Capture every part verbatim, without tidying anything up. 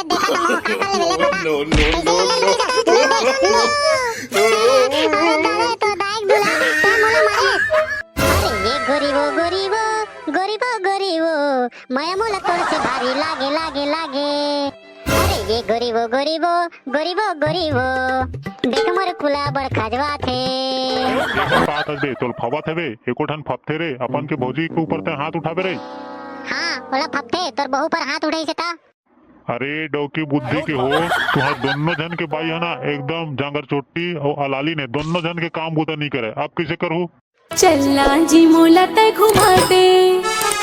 देखा तो मोह का कर लेबे, ले बता। No, no, no, no। ले, ले, ले, ले, ले। अरे दादा, तो दाई दुला, तैं मोला मारे। अरे ये गोरी वो, गोरी वो, गोरी वो, गोरी वो, मया मोला तोर से भारी लागे, लागे, लागे। अरे ये गोरी वो, गोरी वो, गोरी वो, गोरी वो, देख मोर कुला बड़ खजवा थे। का बात हवे, तोल फबत हवे, एको ठन फबथे रे, अपन के भौजी के ऊपर तैं हाथ उठाबे रे। हाँ, ओला फबथे, तोर बहू पर हाथ उठाइसे ता। अरे डौकी बुद्धि के हो, तुहार दोनों झन के बाई है ना, एकदम जांगर चोट्टी अउ अलाली ने दोनों झन के काम बूता नहीं करे। अब कइसे करहू? चलना जी मोला तै घुमा दे,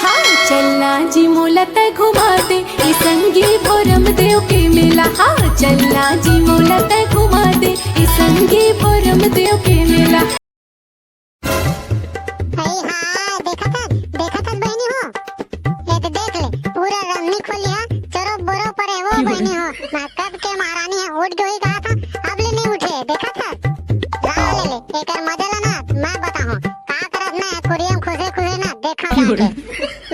हाँ चलना जी मोला तै घुमा दे, ए संगी भोरम देव के मेला। हाँ चलना जी मोला तै घुमा दे, ए संगी भोरम देव के मेला। अई हाँ, देखत हस, देखत हस बहिनी हो, ये तो देख ले, पूरा रमनी खोलिया चरो बोरो परे हो बहिनी हो। मैं कब के महारानी है, उठ गई कहा था, अब ले नहीं उठे, देखत हस। ला ले ले, एकर मजा ला ना, मैं बताहूँ, का करत ना, कुरियम खुसे खुसे ना, देखा जाके।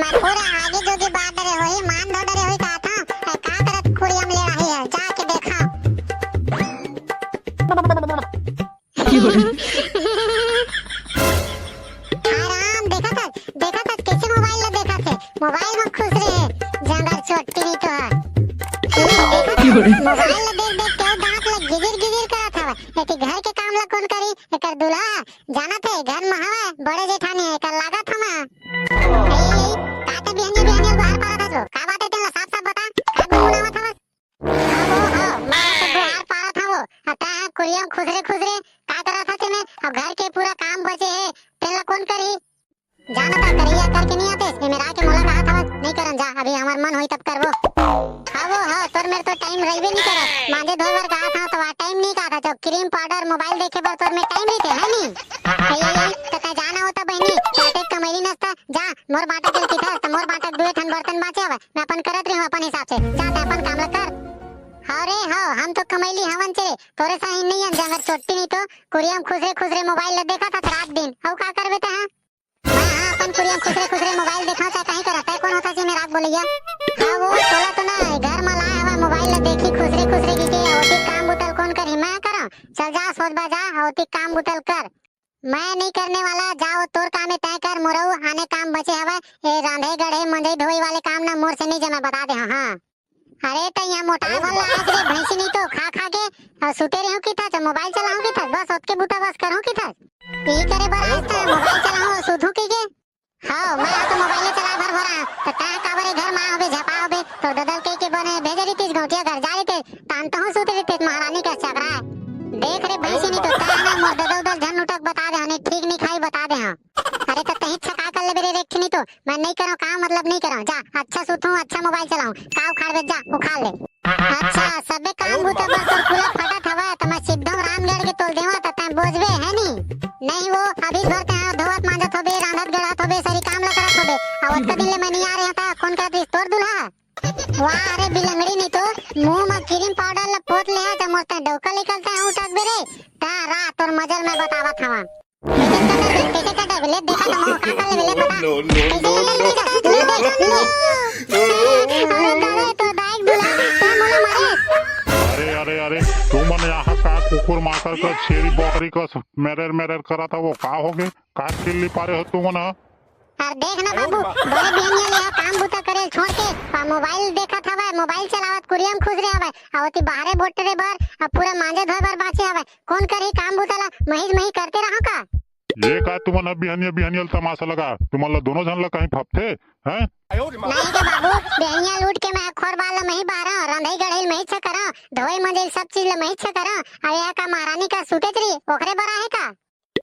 मैं पूरा आगे जोगे बात डरे होई, मान धो डरे होई कहा था, ए, का करत कुरियम ले रही है, जाके देखा। हराम, देखत हस, देखत हस, कइसे मोबाइल ला देखत हे? मोबाइल में खुश रहे, जंगल चोट्टी नहीं तो है। मोबाइल ला देख देख के दांत ला गिजिर गिजिर करत हवय। एती घर के काम ला कौन करी? एकर दूल्हा जानत हे, घर में हवय, बड़े जेठानी हे, एकर लागत हवय। ए, ए, का ते बिहनिया बिहनिया गुहार पारत हस वो? का बात हे, तेन ला साफ साफ बता, का गुनगुनावत हवस? हाँ वो, हाँ, मैं तो गुहार पारत हवं वो। अब तैं कुरियम खुसरे खुसरे का करत हस तेमे? अब घर के पूरा काम बचे हे, तेन ला कौन करही? जाना था, करैया करके नहीं आते, ये मेरा के मोला कहा था, बस नहीं करन जा, अभी हमार मन होई तब करबो। हाँ वो, हाँ, तोर मेर तो टाइम रहिबे नहीं करत, मांजे धोए बर कहा था, तो वहाँ टाइम नहीं कहा था, जो क्रीम पाउडर मोबाइल देखे बर तोर मेर टाइम रहिथे, है नहीं? ए, ए, ए, तो तैं जाना होता बहिनी, तो अतेक कमैली नस्ता, जा, मोर बांटा के किथस, तो मोर बांटा के दुए ठन बर्तन बांचे हवय, मैं अपन करत रही हूँ अपन हिसाब से, जा तैं अपन काम ला कर। हाँ रे, हाँ, हम तो कमैली हवन चे, तोरे साही नहीं हन, जंगर चोट्टी नहीं तो, कुरियम खुसरे खुसरे मोबाइल ला देखत हस रात दिन, अउ का करबे तैं, हाँ? मैं हाँ अपन कुरियम खुसरे खुसरे मोबाइल देखा, चाहे कहीं करत, तैं कौन होता जी मेरा बोलैया? हाँ वो, तोला तो ना, घर में लाए हवा मोबाइल ला देखी खुसरे खुसरे की के, ओती काम बुतल कौन करही, मैं करा? चल जा, सोच बा जा, ओती काम बुतल कर। मैं नहीं करने वाला, जा वो तोर काम है तय कर, मोरऊ आने काम बचे हवय। ए रांधे गढ़े मंजई धोई वाले काम ना मोर से नहीं जमे, बता दे हँव, हाँ। अरे त यहाँ मोटा भल आए रे भैंसी नहीं तो खा खा के और सुते रहो की था, मोबाइल चलाओ की था, बस ओतके बूता बस करो की था। यही करे बर आए था, मोबाइल चलाओ और सुधो की के। हाँ, मैं आ तो मोबाइल चला भर भरा, तो तय काबरे घर में होबे झपा होबे, तो ददल के के बने भेजे रही तीस गौटिया घर जा रही थे, तान तो हूँ सुते रही थे महारानी का चकरा। देख रे भैंसी नहीं तो तय ना मोर ददल दल झन उठक बता दे, हने ठीक नहीं खाई बता दे हाँ। अरे तो तही छका कर लेबे रे रेखी नहीं तो, मैं नहीं करो काम मतलब नहीं करो, जा अच्छा सुतूं अच्छा मोबाइल चलाऊं, का उखाड़ बे जा उखाड़ ले। अच्छा सबे काम बूता बर तोर कुला फटत हवय, त मैं सिद्धम रामगढ़ के तोल देवा, त तैं बोझबे है नी? नहीं वो अभी भर तैं धोवत मांजत होबे, रांधत गढ़त होबे, सरी काम ला करत होबे, अब ओतका दिन ले मैं नहीं आ रहे था, कौन करत रहिस तोर दूल्हा? वाह रे बिलंगड़ी नहीं तो, मुंह में क्रीम पाउडर ला पोत ले है, त मोर तैं डौका निकलता है उठक बे रे, ता रा तोर मजल मैं बतावत हवा। कैसे कटे, कैसे कटे, ले देखा तो मोह, का कर ले, ले बता। No, no, कैसे no, ले, no। ले, ले, ले, ले। अरे दादा, तो दाई बुला, तो मोला मारे। अरे, अरे, अरे, तुमन यहाँ का कुकुर माकर कस, छेरी बकरी कस मेरर मेरर करत हवो, का होगे? का चिल्ली पारे हो तुमन ह? अरे देख ना बाबू, बड़े बिहनिया ले हा काम बूता करे छोड़ के, आ मोबाइल देखत हवय, मोबाइल चलावत कुरियम खुसरे हवय, आ ओती बाहरे बोटरे बर, आ पूरा मांजे धोए बर बांचे हवय। कौन करही काम बूता ला, महीज मही करते रहो का? ये का तुमन ह बिहनिया बिहनिया ल तमाशा लगा, तुमन ला दोनों झन ला कहीं फपथे, हैं? नहीं का बाबू, बिहनिया ल उठ के मैं खोर बार ला मही बारा, रंधई गढ़ई ल मही छ करा, धोई मंजई ल सब चीज ला मही छ करा। अब यह का महारानी का सुतेच रही, ओकरे बर आहे का?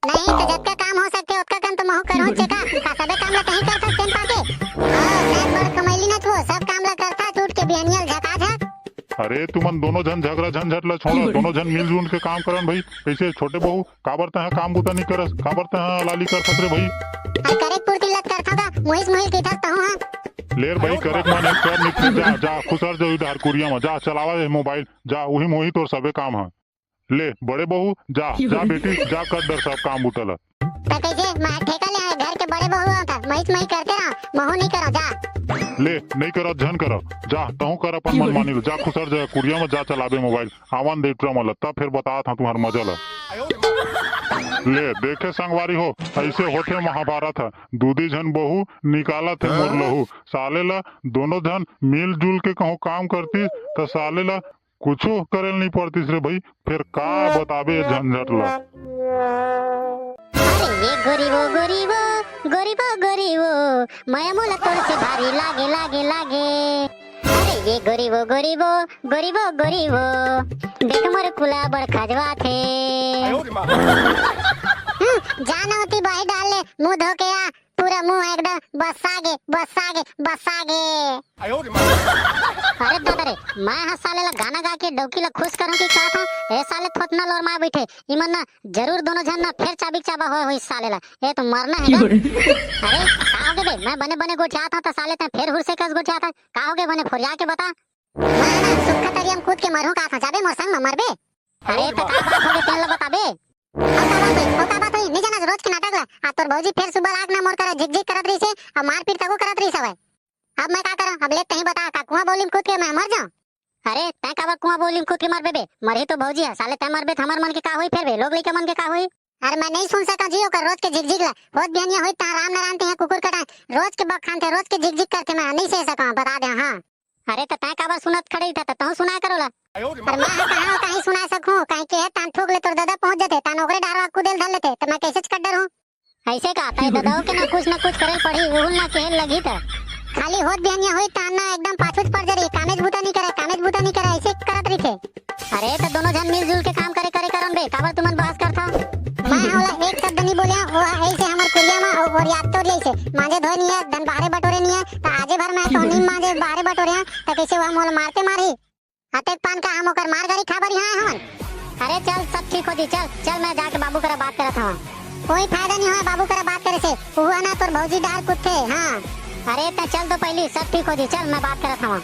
नहीं तो जतका काम हो सकते ओतका कन तो महू करहूं चेका, का सबे काम ला तही करथस तेन पाके? हाँ, मैं बड़ कमैली न थो, सब काम ला करथस उठ के बिहनिया ल झका झक। अरे तुमन दोनों झन झगड़ा झंझट ला छोड़ो, दोनों झन मिलजुल के काम करन भाई। कैसे छोटे बहू, काबर तैं ह काम बूता नहीं करस, काबर तैं ह अलाली करथस रे भाई? अरे करे पूर्ति लत करथव का, मुहिस मुहिल कहिथस तहूं ह। ले रे भाई, करे के मन हे कर, नहीं तो जा, जा खुसर जा उधार कुरिया में, जा चलावा दे मोबाइल, जा उही मोही तोर सबे काम ह। ले बड़े बहू, जा जा बेटी, जा कर डर सब काम बूता ला। त कइसे? मैं ठेका ले आए, घर के बड़े बहू आंव त, महीच मही करते रहो, महू नहीं करो, जा। ले, नहीं करो, झन करो, जा, तहूं कर अपन मनमानी ल, जा खुसर जा, कुरिया में जा, चलाबे मोबाइल, आवन दे टूरा मन ल, तब फेर बतात हंव तुम्हर मजा ल। ले, देखे संगवारी हो, अइसे होथे महाभारत ह, दूदी झन बहू निकालत हे मोर लहू, साले ल दोनों झन मिलजुल के कहूं काम करतिस, त साले ल कुछू करे ल नहीं पड़तिस रे भाई, फेर का बताबे ये झंझट ल। अरे ये गोरी वो, गोरी वो, गोरी वो, गोरी वो, मया मोला तोर से भारी लागे, लागे, लागे। अरे ये गोरी वो, गोरी वो, गोरी वो, गोरी वो, देख मोर कुला बड़ खजवाथे। हम्म, जाना होती बाही डाल ले, मुंह धो के आ, पूरा मुंह एकदम बसा गे, बसा गे, बसा गे। अरे दादा रे, मैं ह साले ला गाना गा के डौकी ला खुश करूं कि का था? ए साले थोथना लोरमाय बइठे, इमन ना जरूर दोनों झन ना फेर चाबी चाबा होय होई साले ला। ए तो मरना है ना। अरे का होगे बे, मैं बने बने गोठियात हंव त साले तैं फेर हुरसे कस गोठियात हस। का होगे बने फोरिया के बता। मैं ना सुक्खा तरिया म कूद के मरहूं का था, जाबे मोर संग म मरबे? अरे त का बात होगे तेन ला बताबे। अउ का बात होई, अउ का बात होई, नहीं जाना रोज के नाटक ला। आ तोर भौजी फेर सुबह लाग ना मोर करा झिकझिक करत रहिसे, अउ मारपीट तको करत रहिस हवय। अब मैं का करूं? अब ले तहीं बता, का कुआं बौली म कूद के मैं मर जाऊं? अरे, तैं काबर कुआं बौली म कूद के मरबे बे? मरही तो भौजी ह, साले तैं मरबे त हमर मन के का होई फेर बे? लोग लइका मन के का होई? अरे, मैं नहीं सुन सकंव जी ओकर रोज के झिकझिक ला। होत बिहनिया होई तहां राम नारायण तिहां कुकुर कटाए। रोज के बक खानथे, रोज के झिकझिक करथे, मैं नहीं सह सकंव, बता दे, हां। अरे, त तैं काबर सुनत खड़े रहिथस, त तहूं सुनाए कर ओला। अरे, मैं ह कहां, कहीं सुनाए सकहूं, कहीं के तहां थूक ले तोर ददा पहुंच जथे, तहां ओकरे डारवा कूदे ल धर लेथे, त मैं कइसे कड्डर हूं? अइसे का? तैं ददाऊ के ना कुछ ना कुछ करे ल पड़ही, उहू ल ना केहे ल लगही त। खाली होत बिहनिया होई, तहां ना एकदम पाछूच पड़ जरही, कामेच बूता नहीं करे, कामेच बूता नहीं करे, अइसे करत रहिथे। अरे, त दोनों झन मिलजुल के काम करे, करे करन बे, काबर तुमन बहस करथव? मैं ह ओला एक शब्द नहीं बोले हंव, ओहा अइसे हमर कुरिया म अउ ओरियात तोर अइसे, मांजे धोए नहीं हे, धन बाहरे बटोरे नहीं हे, त आजे भर मैं तो नहीं मांजे बाहरे बटोरे हंव, त कइसे ओहा मोला मारते मारही? अतेक पान का हम ओकर मार गारी खा बर इहां आए हवन? अरे चल, सब ठीक हो जी, चल, चल, मैं जाके बाबू करा बात करत हंव। कोई फायदा नहीं होय बाबू करा बात करे से, उहू ना तोर भौजी डार कुत्थे, हां। अरे त चल तो पहली, सब ठीक हो जी, चल, मैं बात करत हंव।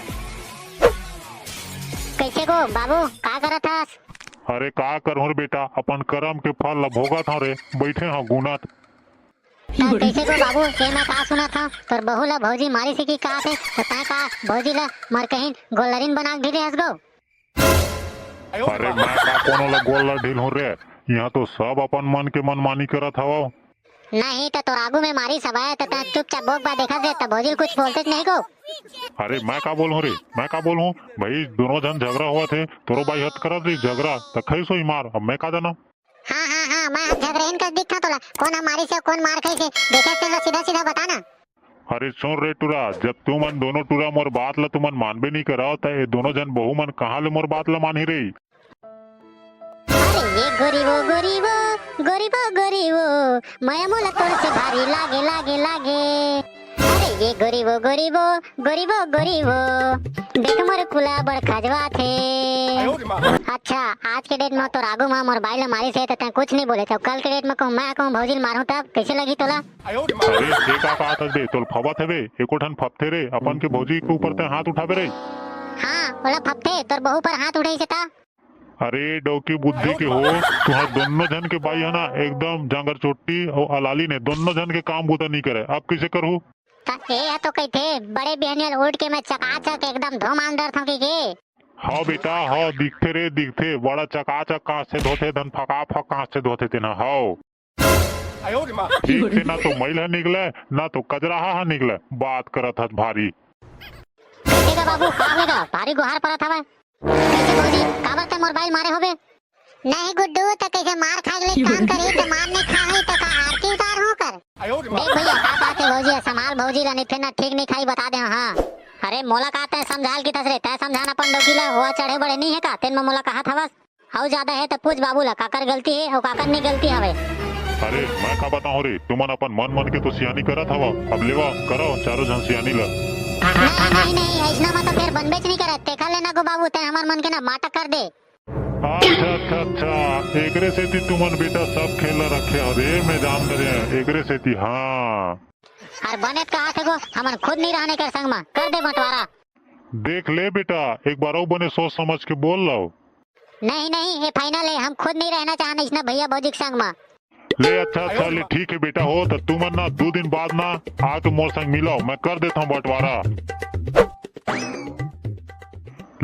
कइसे गो बाबू, का करत हस? अरे का करहूं रे बेटा, अपन करम के फल ल भोगत हंव रे, बइठे हंव गुनत। त कइसे गो बाबू, ए मैं का सुनत हंव, तोर बहू ल भौजी मारिस हे कि का थे? त तैं का भौजी ल मरकहिन गोल्लरिन बना के ढीले हस गो? अरे मैं का कोनो ल गोल्लर ढील हूं रे, इहां तो सब अपन मन के मनमानी करत हवव। नहीं त तोर आगू में मारिस हवय, त तैं चुपचाप बोक बा देखत रे, त भौजी ल कुछ बोलतेच नहीं गो। अरे मैं का बोलहूं रे, मैं का बोलहूं भाई, दोनों झन झगरा होवत हे, तोरो बाई हत करत रही झगरा, त खइस होही मार, अब मैं का जानंव। हां, हां, हां, मैं ह झगरेन कस दिखथंव तोला। कोन ह मारिस हे, कोन मार खाइस हे, देखे तेन ला सीधा-सीधा बता ना। अरे सुन रे टूरा, जब तुमन दोनों टूरा मोर बात ला तुमन मानबे नहीं करव, त ए दोनों झन बहू मन कहां ले मोर बात ला मानही रे? अरे ये गोरी वो, गोरी वो, गोरी वो, गोरी वो, मया मोला तोर से भारी लागे, लागे, लागे। अरे ये गोरी वो, गोरी वो, गोरी वो, गोरी वो, देख मोर कुला बड़ खजवाथे। अच्छा, आज के डेट म तोर आगू म मोर बाई ल मारिस हे त तैं कुछ नहीं बोले, त कल के डेट म कहूं, मैं कहूं भौजी ल मारहूं तब कइसे लगही तोला? अरे, ये का कहत हस बे? तोल फबत हे बे, एको ठन फबथे रे, अपन के भौजी के ऊपर तैं हाथ उठाबे रे। हां, ओला फबथे, तोर बहू पर हाथ उठाइस हे त। अरे डौकी बुद्धि के हो, तुहां दोनों झन के बाई ह ना एकदम जांगर चोट्टी अउ अलाली ने दोनों झन के काम बूता नहीं करे, अब कइसे करहू? त ए ह तो कहिथे, बड़े बिहनिया ल उठ के मैं चकाचक एकदम धो मान डरथंव कहिके। हव बेटा, हव, दिखथे रे, दिखथे, बड़ा चकाचक कांच से धोथे, धन फकाफक कांच से धोथे तेन ह, हव। ठीक से ना तो मइल ह निकले, ना तो कजराहा ह निकले, बात करत हस भारी। कइसे गा बाबू, का होगे गा? भारी गोहार परत हवय। कइसे भौजी, काबर तैं मोर बाई ल मारे होबे? नहीं गुड्डू, त कइसे मार खाए ले काम करही, त मार नहीं खाही, त का आरती उतारहूं कर? देख भैया, का बात हे भौजी, संभाल भौजी ला, नहीं फेर ना ठीक नहीं खाही, बता दे, हां। अरे मोला का तैं समझाल किथस रे, तैं समझान अपन डौकी ला, ओहा चढ़े बड़े नहीं हे का, तेन म मोला कहत हवस? अउ जादा हे त पूछ बाबू ला, काकर गलती हे अउ काकर नहीं गलती हवय। अरे, मैं का बताहूं रे, तुमन अपन मन मन के तो सियानी करत हवव। अब लेवा, करव चारों झन सियानी ला। नहीं, नहीं, नहीं, अइसना म तो फेर बनबेच नहीं करत। तेखर ले ना गो बाबू, तैं हमर मन के ना माटा कर दे। अच्छा, अच्छा, अच्छा, एकरे सेती तुमन बेटा सब खेल ला रखे हव रे, मैं जान डरे, एकरे सेती, हां। अरे बने त कहा थे गो, हमन खुद नहीं रहने कर संग म, कर दे बंटवारा। देख ले बेटा, एक बार अउ बने सोच समझ के बोल लव। नहीं, नहीं, ये final हे, हम खुद नहीं रहना चाहन इसना भैया भौजी के संग म। ले अच्छा अच्छा, ले ठीक हे बेटा हो, त तुमन ना दू दिन बाद ना आके मोर संग मिलव, मैं कर देथंव बंटवारा।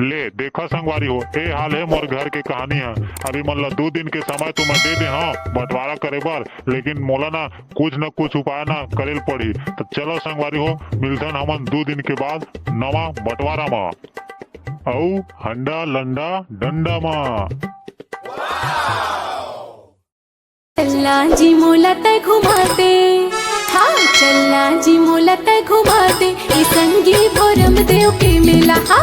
ले देखा संगवारी हो, ए हाल हे मोर घर के कहानी ह। अभी मन ला दू दिन के समय तो मैं दे दे हंव बंटवारा करे बर, लेकिन मोला ना कुछ न कुछ उपाय ना करे ल पड़ही। त चलो संगवारी हो, मिलथन हमन दू दिन के बाद नवा बंटवारा म, अउ हंडा लंडा डंडा म। चलना जी मोला तै घुमा दे, हाँ चलना जी मोला तै घुमा दे, ए संगी भोरम देव के मेला, हाँ।